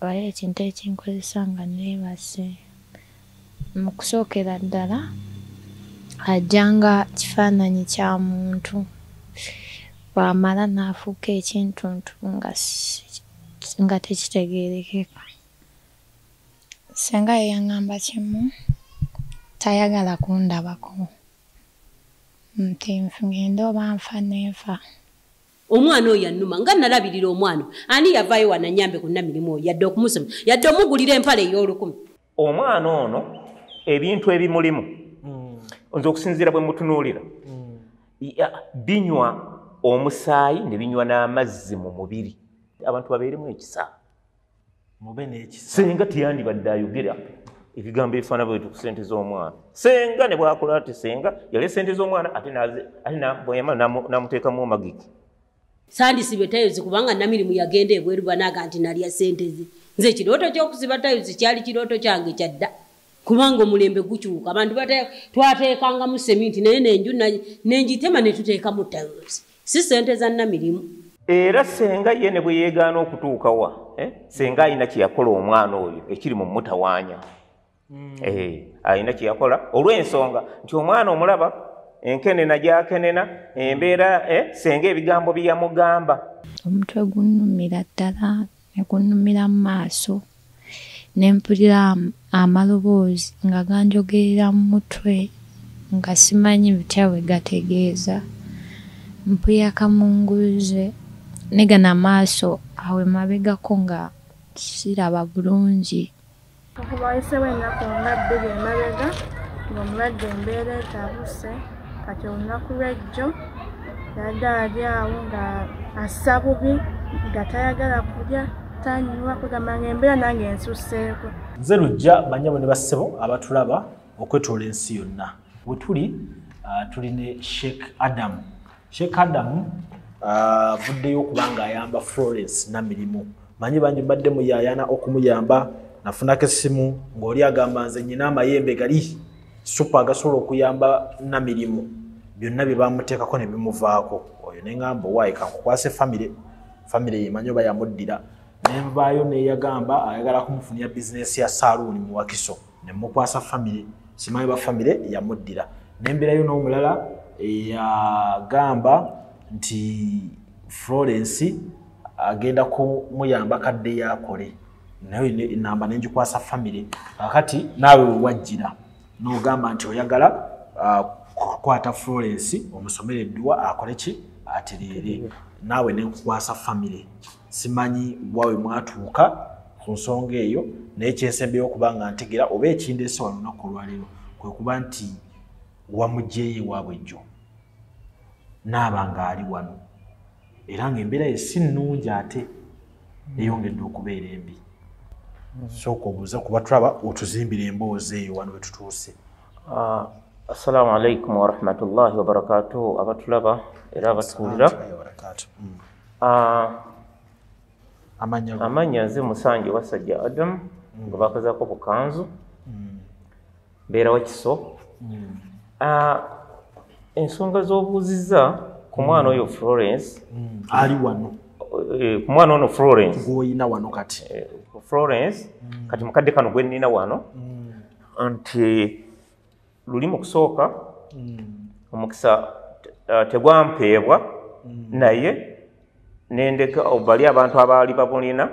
Waliwo ekintu ekinkozesa nga neebase. Mu kusookera ddala ajja nga kifaananyi kya muntu, bw'amala n'afuuka ekintuntu nga tekitegeerekeka. Ssenga ye yaŋŋamba kimu, tayagala kundabako nti ngende oba nfa nenfa. Omwana oyo yannuma nga nalabirira omwana. Ani yavaayo wano annyambe ku Namirimu oyo, yadde okumusoma, yadde omugulira empale ey'olukumi? Omwana ono ebintu ebimulimu nze okusinziira bwe mutunuulira, binywa omusaayi ne binywa n'amazzi mu mubiri. Abantu babeeremu ekisa, mube n'ekisa. Senga teyandibadde ayogera ebigambo ebifaanana bwe ku ssente z'omwana. Senga ne bw'akola ati, senga yali ssente z'omwana ate bweyamala n'amuteekamu magiki. Sandisibe tayozi kubanga Namirimu yagenda ebweru banaaga nti nalya ssente ze. Nze ekirooto ky'okusiba tayozi kyali kirooto kyange kyadda, kubanga omulembe gukyuka. Abantu twateekangamu seminti naye n'enju n'engitema ne tuteekamu tayozi, si ssente za Namirimu. Era senga ye ne bwe yeegaana okutuuka wa, senga alina kye yakola omwana oyo ekiri mu mutawaanya. Alina kye yakola olw'ensonga nti omwana omulaba enkenena gy'akenena embeera, senga ebigambo bye yamugamba. Omutwe gunnumira ddala ne gunnumira mu maaso, ne mpulira amaloboozi nga ganjogerera mu mutwe nga simanyi bitya bwe gategeeza. Mpulira kamunguze ne gano amaaso awo emabegako nga siraba bulungi. Okuva wayiseewo ennaku nga 2 emabega ng'omulwadde embeera etabuse, kati olunaku lw'ejjo yadde ali awo nga assa bubi, nga tayagala kulya, tanywa, kugamba ng'embeera nange ensusseeko. Nze Lujja, bannyabo ne bassebo abatulaba okwetoola ensi yonna. We tuli tuli ne Sheikh Adam. Sheikh Adam avuddeyo okuba ng'ayamba Florence Namirimu. Manyi bangi mbadde muyaayana okumuyamba, nafunako essimu ng'oli agamba nze nnyina amayembe gali supa agasobola okuyamba Namirimu, byonna bye bamuteekako ne bimuvaako. Oyo ne ŋŋamba owaaye kankukwase famire, famire yemanyi oba yamuddira. Ne nvaayo neyagamba ayagala kumufunira bizinesi ya saaluuni mu Wakiso, ne mukwasa famire, simanyi oba famire yamuddira. Ne mbeerayo n'omulala eyagamba nti Florence agenda kumuyamba kadde yakole, naye enamba ne ngikwasa famire. Kaakati naawe we wajjira n'ogamba nti oyagala kukwata Florence omusomere edduwa akole ki, atereere, naawe ne nkukwasa famire. Simanyi wawe mwatuuka ku nsonga eyo, naye kyensembeyo okuba nga ntegera oba ekindeese wano olunaku olwaleero kwe kuba nti wamuggyeeyo ewaabwe jjo n'aba ng'ali wano, era ng'embeera ye si nnungi ate eyongedde okubeera embi. Sooka obuuze kuba tulaba otuzimbira emboozi eyo wano we tutuuse. Assalamu alaikum warahmatullahi wabarakatuh. Abatulaba era abatuwulira. Amannya nze Musanje Wasajja Adam, nga bakazaako Bukanzu, mbeera Wakiso. Ensonga z'obuuzizza ku mwana oyo Florence ali wano, ku mwana ono Florence gw'olina wano kati, Florence kati mukadde kano gwe nnina wano, nti luli mu kusooka omukisa tegwampeebwa, naye nendeka bali abantu abaali babulina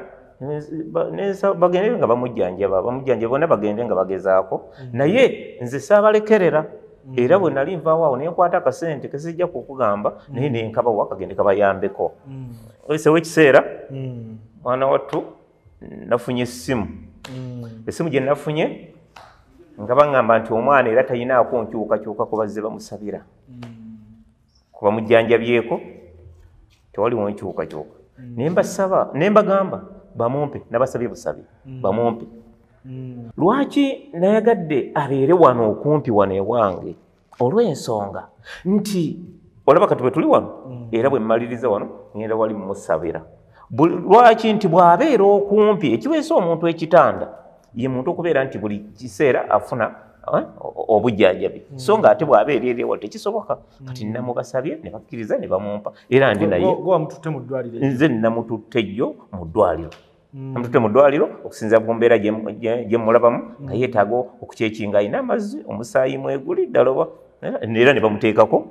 bagende nga bamujjanjaba, bamujjanjaba bonna bagende nga bagezaako, naye nze saabalekerera. Era bwe nali nvaawo awo ne nkwata akasente kesijja kukugamba, naye ne nkabawa kagende kabayambeko. Oyiseewo ekiseera, mwana wattu nafunye essimu. Essimu gye nafunye nga baŋŋamba nti omwana era talinaako nkyukakyuka ku bazze bamusabira, ku bamujjanjabyeko tewaliwo nkyukakyuka. Ne mbasaba, ne mbagamba bamumpe, nabasabye busabi bamumpe. Lwaki nayagadde abeere wano okumpi wano ewange? Olw'ensonga nti olaba kati bwe tuli wano, era bwe mmaliriza wano ngenda wali mumusabira. Lwaki nti bw'abeera okumpi ekiweesa omuntu ekitanda ye muntu okubeera nti buli kiseera afuna obujjanjabi, so nga ate bw'abeera eri ewa tekisoboka. Kati namubasabye ne bakkiriza ne bamumpa, era ndi naye. Gwe wamututte mu ddwaliro? Nze namututte jjo mu ddwaliro. Namututte mu ddwaliro okusinziira ku mbeera gye mulabamu nga yeetaaga okukyekinga alina amazzi, omusaayi mweguli ddala oba, era ne bamuteekako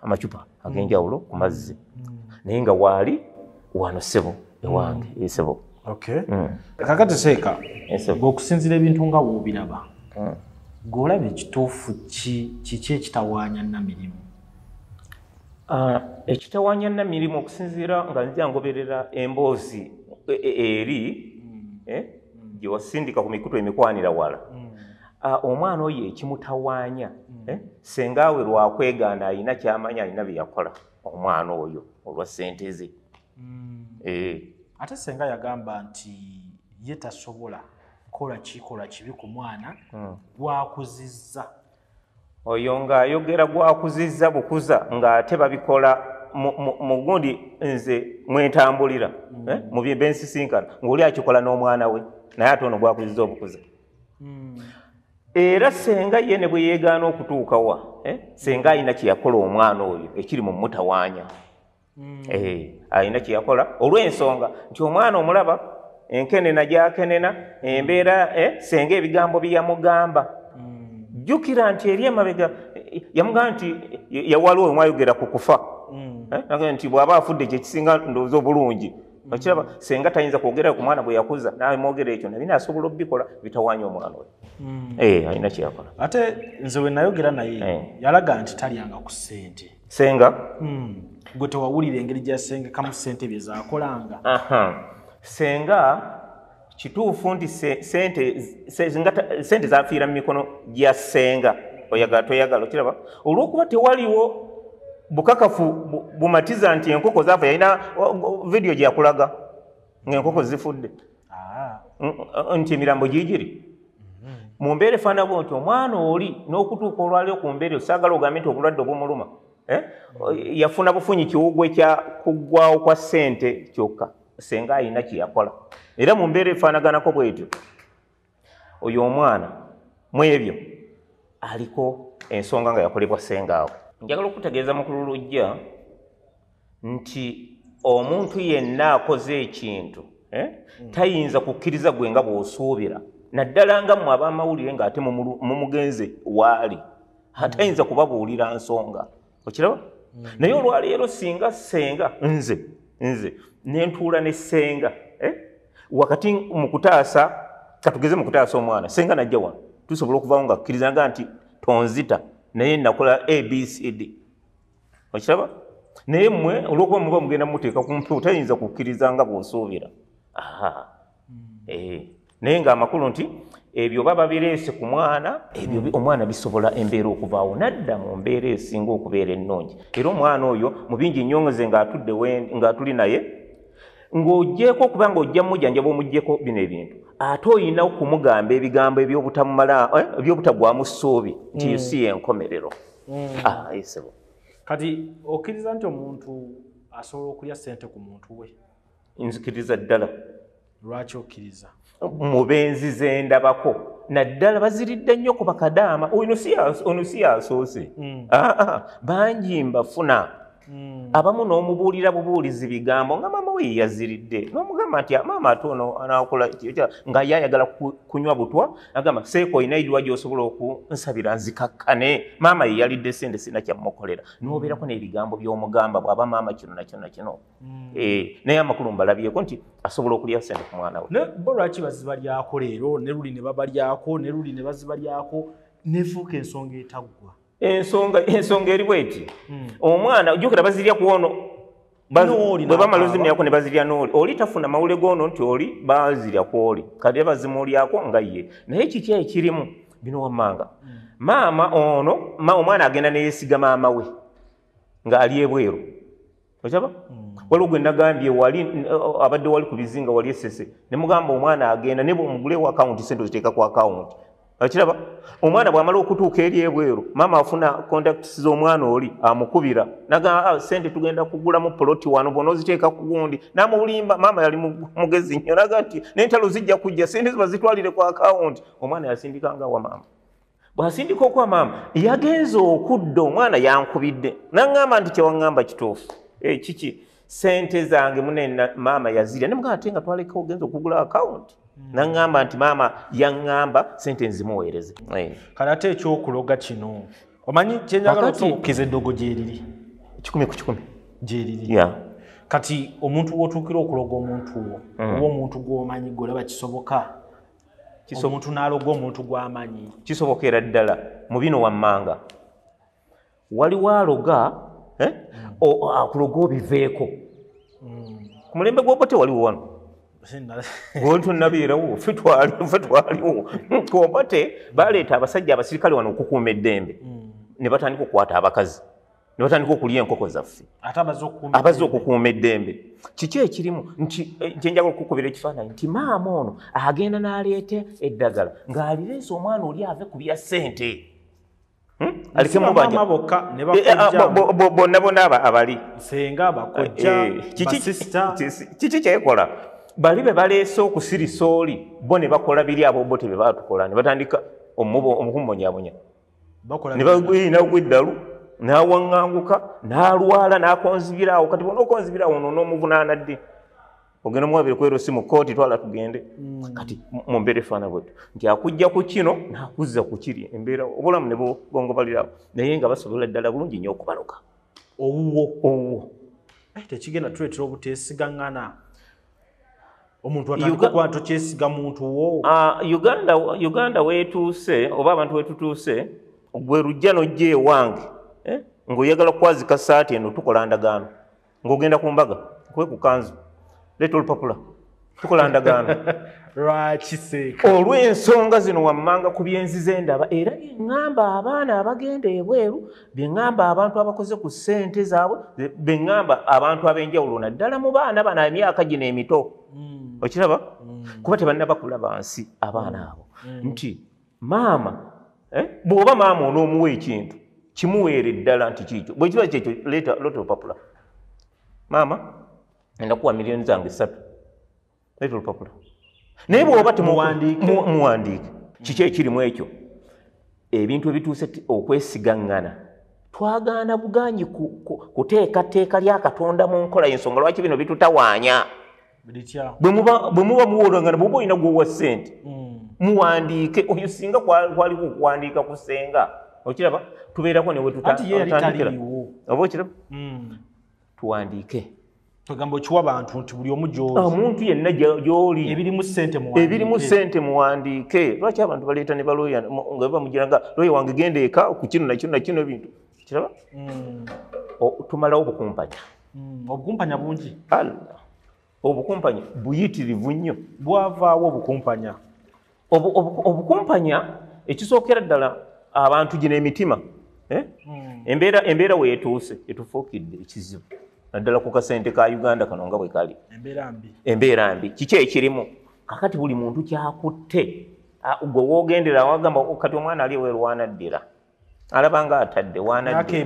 amacupa ag'enjawulo ku mazzi. Naye nga waali wano ssebo ewange, ssebo. Okay. Kakati Seeka, ng'okusinziira ebintu nga bw'obiraba, gw'olaba ekituufu kiki ekitawaanya Namirimu? Ekitawaanya Namirimu okusinziira nga nja ngoberera emboozi eri gye wasindika ku mikutu emikwanira wala. Omwana oyo ekimutawaanya, ssenga we lwakwegaana alina ky'amanyi, alina bye yakola omwana oyo olwa ssente ze. Ate ssenga yagamba nti ye tasobola kukola kikolwa kibi ku mwana gwakuzizza. Oyo ng'ayogera gwakuzizza bukuza ng'ate babikola mu gundi nze mwentambulira mu bye bensisinkana ng'oli akikola n'omwana we, naye ate ono gwakuzizza obukuza. Era ssenga ye ne bwe yeegaana okutuuka wa, ssenga alina kye yakola omwana oyo ekiri mu mutawaanya. Alina kye yakola olw'ensonga nti omwana omulaba enkenena gy'akenena embeera, ssenga ebigambo bye yamugamba. Jjukira nti eri emabega yamugamba nti waliwo omwayogera ku kufa, nti bw'aba afudde kye kisinga ndowooza obulungi. Okiraba ssenga tayinza kwogera ku mwana bwe yakuza n'amwogera ekyo, nabina asobola okubikola bitawaanya omwana oyo. Alina kye yakola. Ate nze bwe nayogera naye yalaga nti talyanga ku ssente. Ssenga? Gwe tewawulira engeri gy'asengekamu ssente bye zaakolanga? Ssenga kituufu nti ssente zafiira mu mikono gya ssenga, oyagala toyagala, okiraba olw'okuba tewaliwo bukakafu bumatiza nti enkoko zaafa. Yalina vidiyo gye yakulaga ng'enkoko zifudde, nti emirambo giigiri mu mbeera efaanana nti omwana oli n'okutuuka olwaliwo ku mbeera saagala ogambe nti obulwadde obumuluma, yafuna bufunyi kiwugwe kya kuggwawo kwa ssente kyokka. Ssenga alina kye yakola era mu mbeera efaanaganako bwetyo oyo omwana mu ebyo aliko ensonga nga yakolebwa ssenga awo. Njagala okutegeeza mukulu Lujja nti omuntu yenna akoze ekintu tayinza kukkiriza gwe nga bw'osuubira, naddala nga mmwe ab'amawulire ng'ate mumugenze waali, tayinza kubabuulira nsonga, okiraba? Naye olwaleero singa ssenga nze nentuula ne ssenga wakati mu kutaasa, katugeze mu kutaasa omwana, ssenga najja wano tusobola okuvaawo nga akkiriza nga nti tonzita naye nakola ABCD, okiraba? Naye mmwe olw'okuba muba mugenda muteeka ku mpewo tayinza kukkiriza nga bw'osuubira. Naye ng'amakulu nti ebyo baba bireese ku mwana, ebyo omwana bisobola embeera okuvaawo nadda mu mbeera esinga okubeera ennungi. Era omwana oyo mu bingi nnyongoze ng'atudde ng'atuli naye, ng'oggyeko okuba ng'ojja mujjanjaba omuggyeko bino ebintu, ate olina okumugamba ebigambo ebyobutamumala ebyobutagwamu ssuubi nti si yenkomerero. Kati okkiriza nti omuntu asobola okulya ssente ku muntu we? Nzikiriza ddala. Lwaki okkiriza? Mu benzi ze ndabako naddala baziridde nnyo ku bakadaama. Ono si yasoose, bangi mbafuna. Abamu n'omubuulira bubuulizi bigambo nga maama we yaziridde, n'omugamba nti maama ate ono anaakola nga ye ayagala kunywa butwa, agamba seeka olina edwa gy'osobola okunsabira nzikakkane, maama ye yalidde ssente sina kyammukolera. N'obeerako n'ebigambo by'omugamba bw'aba maama kino nakyo nakino. Naye amakulu mbalabyeko nti asobola okulya ssente ku mwana we. Bo lwaki bazibalyako leero ne luli ne babalyako ne luli ne bazibalyako nefuuka ensonga etaggwa? Ensonga eri bweti, omwana ojjukira bazirya ku ono bwe bamala ozimyako ne bazirya n'oli, oli tafuna mawule g'ono nti oli bazirya ku oli, kati bazimulyako nga ye. Naye kiki ekirimu bino wammanga, maama ono omwana agenda neyeesiga maama we ng'ali ebweru, okiraba? Waliwo gwe nagambye wali abadde wali ku bizinga wali esese, ne mugamba omwana agenda ne bw'omugulewo akawunti ssente oziteeka ku akawunti, okiraba? Omwana bw'amala okutuuka eri ebweru, maama afuna contacts z'omwana oli amukubira nagamba ssente tugenda kugulamu poloti wano bw'onooziteeka ku gundi, n'amulimba. Maama yali mugezi nnyo, naga nti n'entalo zijja kujja ssente ziba zitwalire ku akawunti. Omwana yasindika nga wa maama, bw'asindika okwa maama yagenze okudda omwana yankubidde n'aŋŋamba nti kyewaŋŋamba kituufu. Kiki Sente zange mune maama yazirya ne mugamba ate nga twaleka ogenza okugula account. Nangamba nti maama yaŋŋamba sente nzimuweereze. Kale ate ekyokuloga kino omanyi kyenjagala okukiza eddogo gyeriri 100 ku 100 gyeriri. Kati omuntu w'otuukira okuloga omuntu wo oba omuntu gw'omanyi gw'olaba kisoboka, omuntu n'aloga omuntu gw'amanyi kisobokera ddala. Mu bino wammanga waliwo aloga akuloga obiveeko. Ku mulembe gw'obote waliwo wano gontonnabeerawo ffe twaliwo obote baleeta abasajja abasirikale wano okukuuma eddembe ne batandika okukwata abakazi ne batandika okulya enkoko zaffe abazze okukuuma eddembe. Kiki ekirimu nti kyenjagala okukubira ekifaananyi nti maama ono agenda n'aleeta eddagala ng'alireese omwana oli ave ku bya ssente. Bonna bonna abali kiki kyekola bali be baleese okusirisa oli bo ne bakola biri abo bo tebe baatukola ne batandika omukumbonyabonya ne bagwina eddalu n'awaŋŋanguka n'alwala n'akonzibirawo. Kati bona okonzibirawo ono n'omuvunaana ddi? Ogenda omuwabire kwero si mu kkooti twala tugende. Kati mu mbeera efaana bwetyo nti akujja ku kino n'akuzza ku kiri embeera obulamu ne bugongobalirawo naye nga basobola ddala bulungi nnyo okubaloga owuwo. Tekigenda tuleetera obuteesigaŋŋana omuntu atandika okuba tokyesiga muntu wo. Uganda weetuuse oba abantu wetutuuse gwe lujja n'ojja ewange ng'oyagala kwazika saati eno tukola ndagaano ng'ogenda ku mbaga nkuwe ku kanzu leeta olupapula tukola ndagaano. Lwaki seeka? Olw'ensonga zino wammanga ku byenzize ndaba era byeŋŋamba abaana abagenda ebweru, byeŋŋamba abantu abakoze ku ssente zaabwe, byeŋŋamba abantu ab'enjawulo naddala mu baana bano emyaka gino emito. Okiraba? Kuba tebannaba kulaba nsi abaana abo. Nti maama bw'oba maama onoomuwa ekintu kimuweere ddala nti kiikyo bwe kiba kyekyo leeta olupapula. Maama ngenda kuwa miliyoni zange 3 leeta olupapula. Naye bw'oba temuwandiike kiki ekirimu ekyo? Ebintu ebituuse okwesigaŋŋana twagaana buganyi kuteekateeka lya Katonda mu nkola y'ensonga lwaki bino bitutawaanya. Bwe muba muwolangana bw'oba olina gw'owa ssente muwandiike. Oyo singa kwaliko okuwandiika ku ssenga okiraba tubeerako ne wetutandikira oba okiraba tuwandiike. Tugamba okiwa abantu nti buli omu gy'oli omuntu yenna gy'oli ebirimu ssente muwandiike. Ebirimu ssente muwandiike. Lwaki abantu baleeta ne balooya nga bamugira nga looya wange genda eka ku kino na kino na kino ebintu kiraba tumalawo obukumpanya. Obukumpanya bungi. Allah, obukumpanya buyitirivu nnyo. Bwavaawo obukumpanya. Obukumpanya ekisookera ddala abantu gino emitima embeera weetuuse etufuukidde ekizibu naddala ku kasente ka Uganda kano nga bwe kali. Embeera mbi. Kiki ekirimu? Kakati buli muntu kyakutte gwe woogendera wagamba kati omwana ali ebweru wanaddira alaba nga atadde wanaddira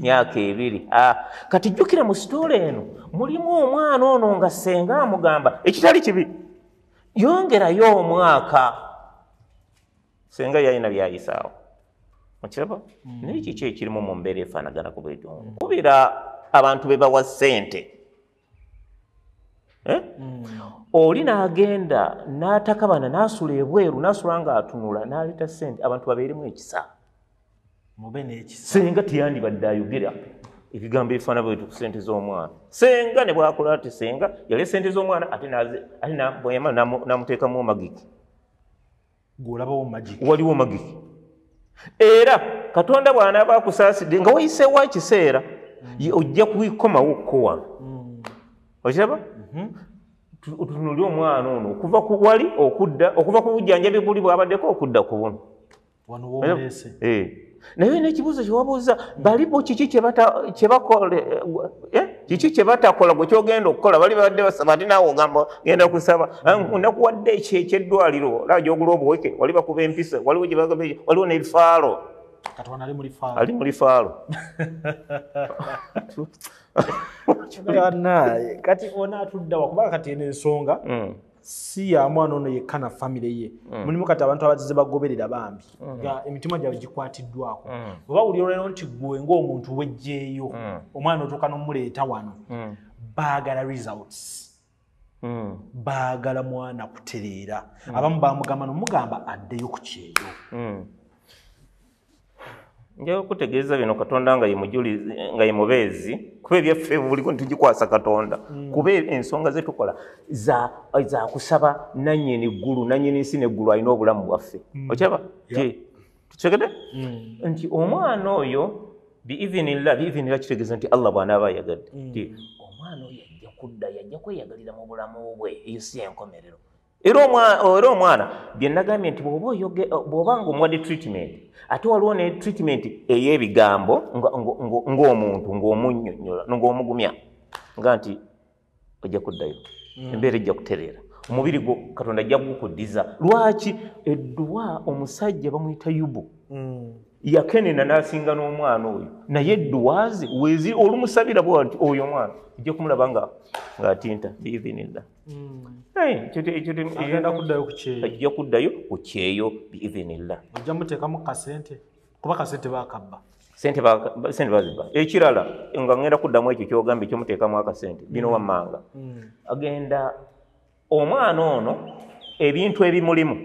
myaka ebiri. Kati jjukira mu sitoola eno mulimu omwana ono nga ssenga amugamba ekitali kibi yongerayo omwaka. Ssenga yalina byayisaawo okiraba? Naye kiki ekirimu mu mbeera efaanagana ku bwetyo? Kubira abantu be bawa ssente oli n'agenda n'atakabana n'asula ebweru n'asula ng'atunula n'aleeta ssente abantu babeeremu ekisa. Mube n'ekisa. Ssenga teyandibadde ayogera ebigambo ebifaanana bwetyo ku ssente z'omwana. Ssenga ne bw'akola ati ssenga yali ssente z'omwana ate bweyamala n'amuteekamu magiki. Gw'olabawo magiki. Waliwo magiki. Era Katonda bw'anaaba akusaasidde nga wayiseewo ekiseera ojja kukomawo ko wano. Okiraba? Otunuulire omwana ono okuva ku wali okudda okuva ku bujjanjabi buli bw'abaddeko okudda ku buno. Wano w'omuleese. Naye n'ekibuuzo kye wabuuza bali bo kiki kye batakola gwe ky'ogenda okukola bali babadde basaba ate naawe ogamba genda kusaba nakuwadde ekyeddwaliro olaba gy'ogula obuweke wali bakuba empisa waliwo gye bagamba waliwo n'ebifaalo. Kati wano ali mu lifaalo. Ali mu lifaalo. Kati ono atudda wa kubanga kati eno ensonga si ya mwana ono yekka na famire ye. Mulimu kati abantu abazize bagoberera bambi nga emitima gyabwe gikwatiddwako. Oba wuli olwaleero nti ggwe ng'omuntu wejjeeyo omwana otuuka n'omuleeta wano Baagala results. Baagala mwana kutereera. Abamu bamugamba nomugamba addeyo ku kyeyo. Njaga kutegeeza bino Katonda nga ye mujulizi, nga ye mubeezi, kuba ebyaffe buliko ntugikwasa Katonda. Kuba ensonga ze tukola za kusaba nannyini ggulu, nannyini nsi n'eggulu alina obulamu bwaffe. Okyaba? Tukitegedde? Nti omwana oyo biidhinillah kitegeeza nti Allah bw'anaaba ayagadde. Nti omwana oyo ajja kudda, yajja kweyagalira mu bulamu bwe, eyo si enkomerero. Era omwana bye nagambye nti bw'oba ng'omuwadde treatment, ate waliwo ne treatment ey'ebigambo ng'omuntu ng'omunnyonnyola ng'omugumya nga nti ojja kuddayo, embeera ejja kutereera, omubiri gwo Katonda ajja kugukuddiza. Lwaki edduwa omusajja bamuyita Yubu yakenena n'asinga n'omwana oyo, naye edduwazi wezi olumusabira bw'ati oyo omwana ojja kumulaba ng'atinta biidhinillah. Agenda kuddayo ku kyeyo. Ajja kuddayo ku kyeyo biidhinillah. Ojja muteekamu kasente kuba kasente baakabba. Sente bazibba. Ekirala nga ngenda kuddamu ekyo ky'ogambye ekyomuteekamu akasente, bino wammanga. Agenda omwana ono ebintu ebimulimu,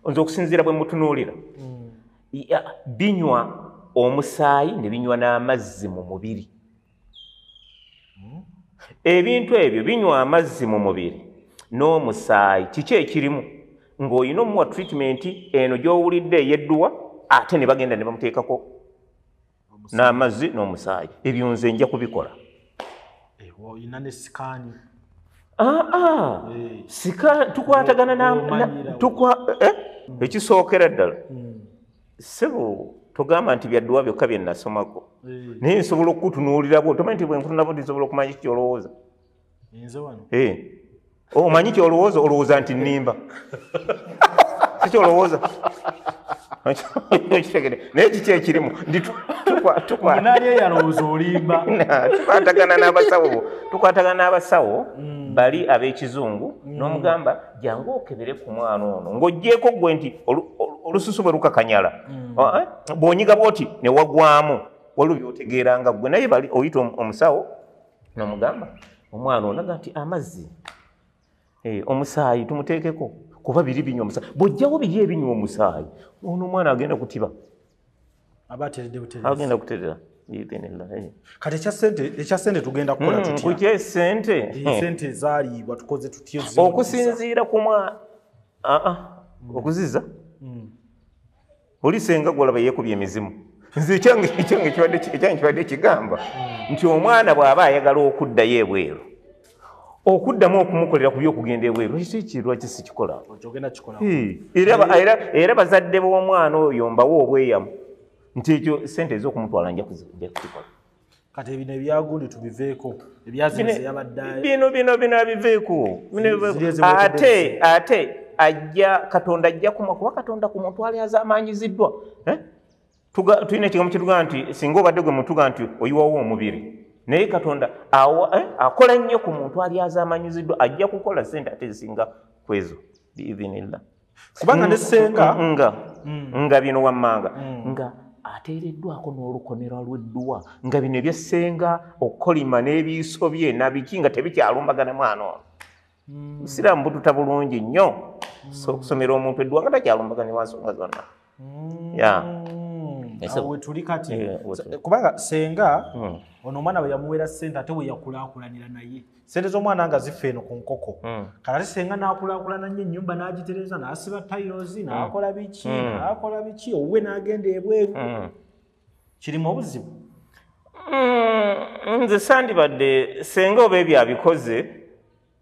nze okusinziira bwe mutunuulira, binywa omusaayi ne binywa n'amazzi mu mubiri. Ebintu ebyo binywa amazzi mu mubiri n'omusaayi. Kiki ekirimu? Ng'olina omuwa treatment eno gy'owulidde ey'edduwa, ate ne bagenda ne bamuteekako n'amazzi n'omusaayi. Ebyo nze nja kubikola. Olina ne sikaani. Sika tukwatagana ekisookera ddala. Ssebo togamba nti byadduwa byokka bye nasomako. Naye nsobola okukutunuulira bw'oti, tomanyi nti bwe nkutunulako nti nsobola okumanya ky'olowooza. Nze wano. Omanyi ky'olowooza, olowooza nti nnimba. Si ky'olowooza. Naye kiki ekirimu? Tukwatagana n'abasawo, tukwatagana n'abasawo bali ab'ekizungu, n'omugamba jangu okebere ku mwana ono ng'oggyeeko ggwe nti olususu bwe lukakanyala, bw'onyiga bw'oti ne wagwamu, waliwo by'otegeeranga ggwe. Naye bali oyita omusawo n'omugamba omwana ono aga nti amazzi, omusaayi tumuteekeko kuba biri binywa omusaayi. Bw'ojjawo biri ebinywa omusaayi, ono omwana agenda kutiba. Aba ateredde butereezi. Agenda kuterera. Kati ekya ssente tugenda kukola tutya? Ku ky'essente? Ssente zaaliibwa tukoze tutya? Okusinziira ku mwana okuziza? Oli senga gw'olaba yeekubye emizimu. Nze ekyange kibadde kigamba nti omwana bw'aba ayagala okuddayo ebweru, okuddamu okumukolera ku by'okugenda ebweru, ekyo lwaki sikikola? Era bazadde b'omwana oyo mbawa obweyamu nti ekyo ssente ez'okumutwala nja kukikola. Kati bino ebyagundi tubiveeko, ebyazinze yabadde bino abiveeko. Ate ajja Katonda ajja kuba Katonda ku muntu ali azamanyiziddwa. Tulina ekigambo kyetugamba nti singa obadde gwe mutuga nti oyiwawo omubiri, naye Katonda akola nnyo ku muntu ali azamanyiziddwa, ajja kukola ssente ate ezisinga ku ezo biidhinillah. Kubanga ne ssenga nga bino wammanga nga ateereddwako n'olukomera lw'edduwa, nga bino ebyessenga okukolima n'ebiiso bye nabiki nga tebikyalumbagana mwana ono. Busiraamu bututa bulungi nnyo okusomera omuntu edduwa nga takyalumbagana nsonga zonna. Awo tuli kati kubanga senga ono omwana bwe yamuweera ssente ate we yakulaakulanira naye ssente z'omwana nga zifa eno ku nkoko, kale ate senga n'akulaakulana nnyo ennyumba n'agitereza n'asiba tayirozi n'akola biki n'akola biki owuwe n'agenda ebweru, kirimu obuzibu? Nze sandibadde senga oba ebyo abikoze,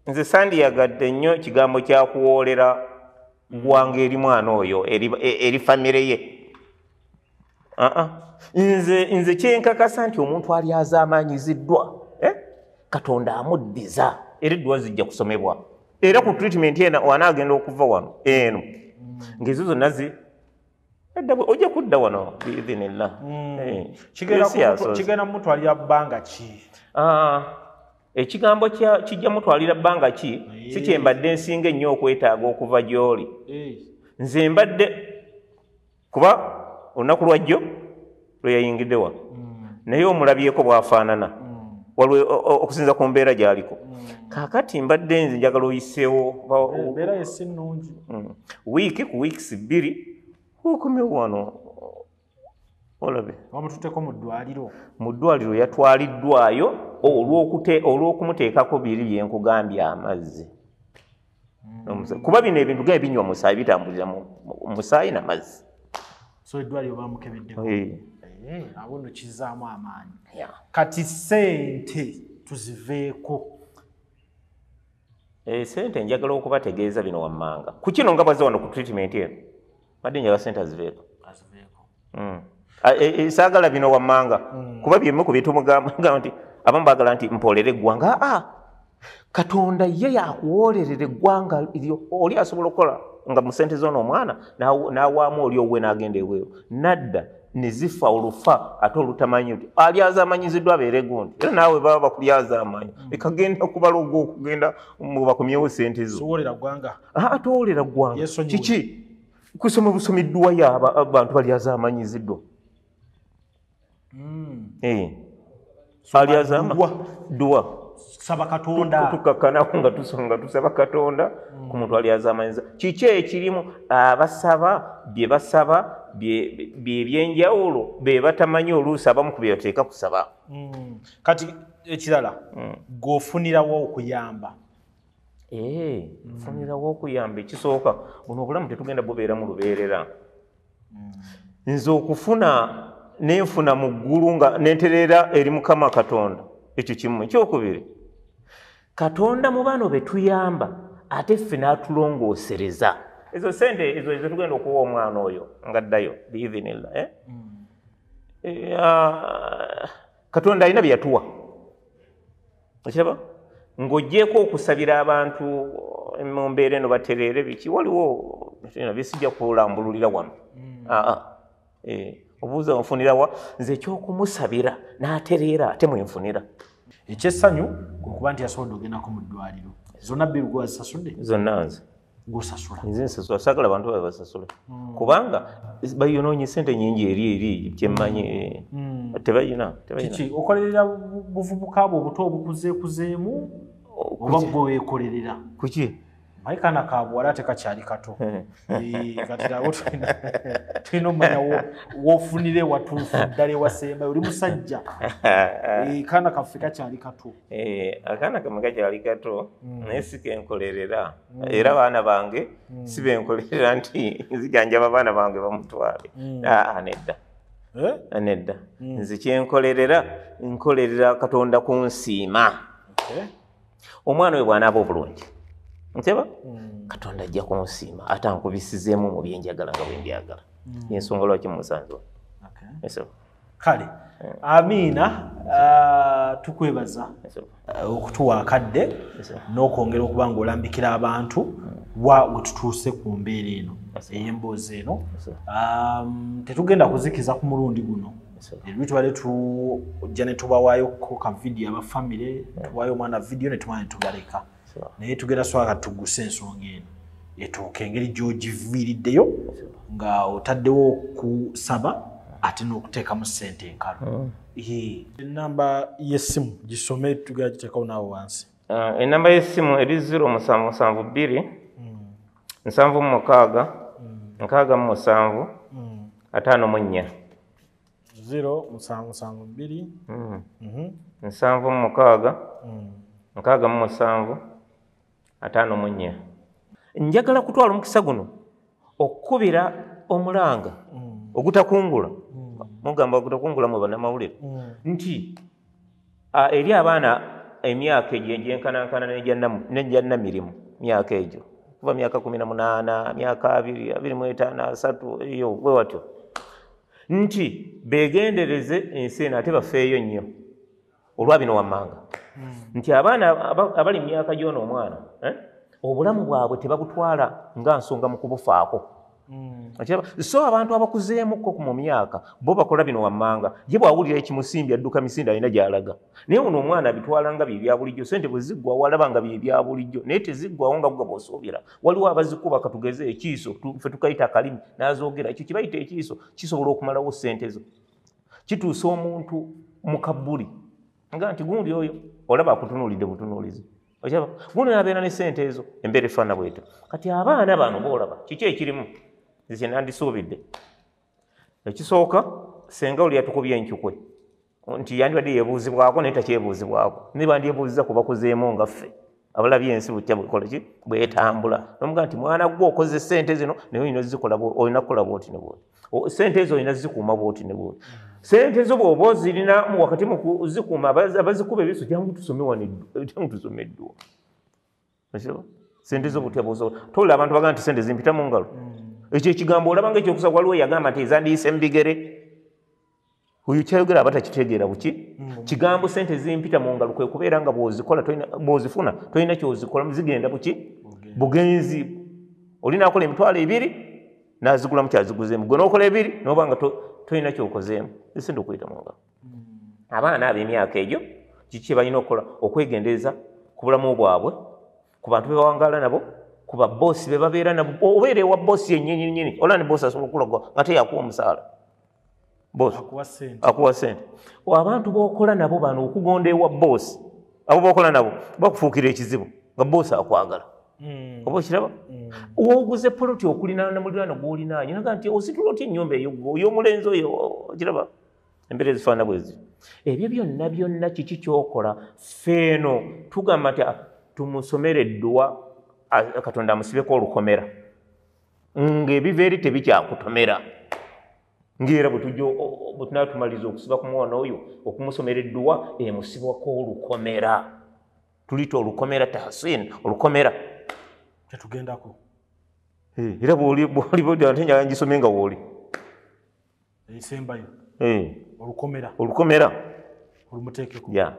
nze sandiyagadde nnyo kigambo kya kuwoolera ggwanga eri mwana oyo eri famire ye. Nze kyenkakasa nti omuntu ali azaamanyiziddwa, Katonda amuddiza, era edduwa zijja kusomebwa. Era ku treatment eno wanaagenda okuva wano eno ng'ezo zonna ojja kudda wano biidhinillah. Kigenda mutwalira bbanga ki? Ekigambo kijja mutwalira bbanga ki si kye mbadde nsinga ennyo okwetaaga okuva gy'oli. Nze mbadde kuba olunaku lwajjo lwe yayingidde wano, naye omulabyeko bw'afaanana. Waliwo okusinza ku mbeera gy'aliko. Kaakati mbadde nze njagala oyiseewo embeera ye si nnungi. Wiiki ku weeks 2 okomyewo wano olabe. Bamututteko mu ddwaliro. Mu ddwaliro yatwaliddwayo olw'okumuteekako biri bye nkugambye amazzi. Kuba bino ebintu gaye binywa musaayi, bitambulira mu musaayi n'amazzi. So eddwaliro bamukebeddeko. Abo nno kizzaamu amaanyi. Kati ssente tuziveeko. Ssente njagala okubategeeza bino wammanga. Ku kino nga bwazze wano ku treatment eno, badde njagala ssente aziveeko. Saagala bino wammanga kuba byemu ku byetumugamba nti abamu baagala nti mpoolere eggwanga. Katonda ye yakuwoolerera eggwanga eryo. Oli asobola okukola nga mu ssente z'ono omwana n'awaamu oli owuwe n'agenda ebweru nadda ne zifa olufa ate olutamanyi nti ali azaamanyiziddwa abeere gundi, era naawe baba bakulyazaamanya ekagenda kubala ogw'okugenda bakomyewo ssente zo. Towoolera ggwanga. Towoolera ggwanga kiki? Kusoma busomi dduwa y'abantu bali azaamanyiziddwa. Dduwa saba Katonda. Tukakkanawo nga tusonga tusaba Katonda ku muntu ali azaamanyiza. Kiki ekirimu abasaba bye basaba bye byenjawulo be batamanyi oluusi abamu ku bye bateeka kusaba. Kati ekirala gw'ofunirawo okuyamba. Nfunirawo okuyamba ekisooka buno obulamu tetugenda bubeera mu lubeerera. Nze okufuna nenfuna mu ggulu nga nentereera eri Mukama Katonda, ekyo kimu. Ekyokubiri, Katonda mu bano be tuyamba ate ffe n'atulongoosereza. Ezo ssente ezo zetugenda okuwa omwana oyo nga ddayo biidhinillah, Katonda alina bye yatuwa. Okiraba? Ng'oggyeeko okusabira abantu mu mbeera eno batereere biki, waliwo bisijja kulambululira wano. Obuuza onfunirawa, nze ekyokumusabira n'atereera ate mwenfunira. Ekyessanyu kwe kuba nti yasobodde ogendako mu ddwaliro. Zonna bbiru gw'azisasudde? Zonna nze. Gw'osasula? Nze nsasula, saagala bantu babe basasule. Kubanga bayonoonye ssente nnyingi eri kyemmanyi. Tebalina. Kiki okolerera buvubuka bwo obuto obukuzeekuzeemu oba gwe weekolerera? Kuki? Mayi kaana ka buwala ate kakyali kato. Kati nabo tulina omanya w'ofunire watuufu ddala ewasembayo, oli musajja. Kaana kaffe kakyali kato. Akaana kamwe kakyali kato naye si kenkolerera. Era baana bange si benkolerera nti nzijanjaba baana bange bamutwale. Nedda. Nedda. Nze kyenkolerera, nkolerera Katonda kunsiima. Omwana we bw'anaaba obulungi, nteba Katonda ajja kunsiima ate ankubisizeemu mu byenjagala nga bwe mbyagala. Ensonga lwaki musanze. Kale Amiina, tukwebaza okutuwa akadde n'okwongera okuba ng'olambikira abantu wa we tutuuse ku mbeera eno ey'emboozi eno. Tetugenda kuzikiza ku mulundi guno. Erwi tubadde tujja ne tubawaayoko ka vidiyo aba famire, tuwaayo omwana vidiyo ne tumala ne tubaleka. Naye tugenda swaka tuguse ensonga eno etuuke engeri gy'ogiviiriddeyo nga otaddewo okusaba ate n'okuteekamu ssente enkalu. Ennamba y'essimu gisome tugenda giteekawo naawe wansi. Ennamba y'essimu eri 0772 76 67 54. 0772 76 67 54. Njagala kutwala omukisa guno okukubira omulanga ogutakungula. Mugamba ogutakungula mu bannamawulire nti eri abaana emyaka egyo egyenkanankana n'egya Namirimu, myaka egyo kuva myaka 18, myaka 20, 25, 30 eyo bwe watyo, nti beegendereze ensi eno ate bafeeyo nnyo olwa bino wammanga. Nti abaana abali mu myaka gy'ono omwana obulamu bwabwe tebabutwala nga nsonga mu kubufaako. So abantu abakuzeemukko mu myaka bo bakola bino wammanga, ye bw'awulira ekimusimbi adduka misinde alina gy'alaga. Naye ono omwana abitwala nga bye bya bulijjo, ssente bwe ziggwawo alaba nga bye bya bulijjo, naye teziggwawo nga bwe bw'osuubira. Waliwo abazikuba katugeze ekiiso, ffe tukayita akalimi n'azoogera, ekyo kibayita ekiiso kisobola okumalawo ssente zo. Kituusa omuntu mu kabbuli. Nga nti gundi oyo olaba akutunuulidde butunuulizi. Okiraba? Gundi abeera ne ssente ezo, embeera efaanana bw'etyo. Kati abaana bano b'olaba kiki ekirimu? Nze kye nandisuubidde. Ekisooka, senga oli yatukubye encukwe nti yandibadde yeebuuzibwako naye takyebuuzibwako. Naye bandyebuuzizza ku bakuzeemu nga ffe abalabye ensi butya bwekola ki bwetambula. N'omugamba nti mwana gwe okoze ssente zino naye olina ozikola olina kukola bw'oti ne bw'oti. Ssente ezo olina zikuuma bw'oti ne bw'oti. Ssente zo bw'oba ozirina wakati mu kuzikuuma abazikuba ebiso jangu tusome wano jangu tusome edduwa. Okiraba? Ssente zo butya bw'osobola. Tolaba abantu bagamba nti ssente zimpita mu ngalo. Ekyo ekigambo olaba nga ekyokusa waliwo yagamba nti ezandiyise mu bigere. Oyo kyayogera aba takitegeera buki? Kigambo ssente zimpita mu ngalo kwe kubeera nga bw'ozikola bw'ozifuna tolina ky'ozikola zigenda buki? Bugenzi. Oli n'akola 20,000 n'azigulamu kyaziguzeemu. Gwe n'okola 2 n'oba nga tolina ky'okozeemu. Ssente okuyita mu ngalo. Abaana ab'emyaka egyo kiki kye balina okukola? Okwegendereza ku bulamu bwabwe, ku bantu be bawangaala nabo, ku babboosi be babeera nabo. Obeera ewa bboosi yennyini nnyini, olaba ne bboosi asobola okulaga nga teyakuwa omusaala. Boss akuwa ssente. Abantu b'okola nabo bano okugonda ewa bboosi, abo b'okola nabo bakufuukira ekizibu nga bboosi akwagala. Oba okiraba? W'oguze poloti okulinaana muliraano gw'olinaanye, naga nti ositula otya ennyumba eyo ey'omulenzi oyo, okiraba? Embeera ezifaanana bwe zityo. Ebyo byonna byonna kiki ky'okola? Ffe eno tugamba nti tumusomere edduwa, Katonda amusibeko olukomera. Ng'ebiva eri tebikyakutomera. Ng'era bwe tujja bwe tunaatumaliza okusiba ku mwana oyo okumusomera edduwa emusibwako olukomera. Tuliyita olukomera tahsin, olukomera. Tetugendako. Era bw'oli ate njagala ngisome nga w'oli. Esembayo. Olukomera. Olukomera. Olumuteekeko. Yeah.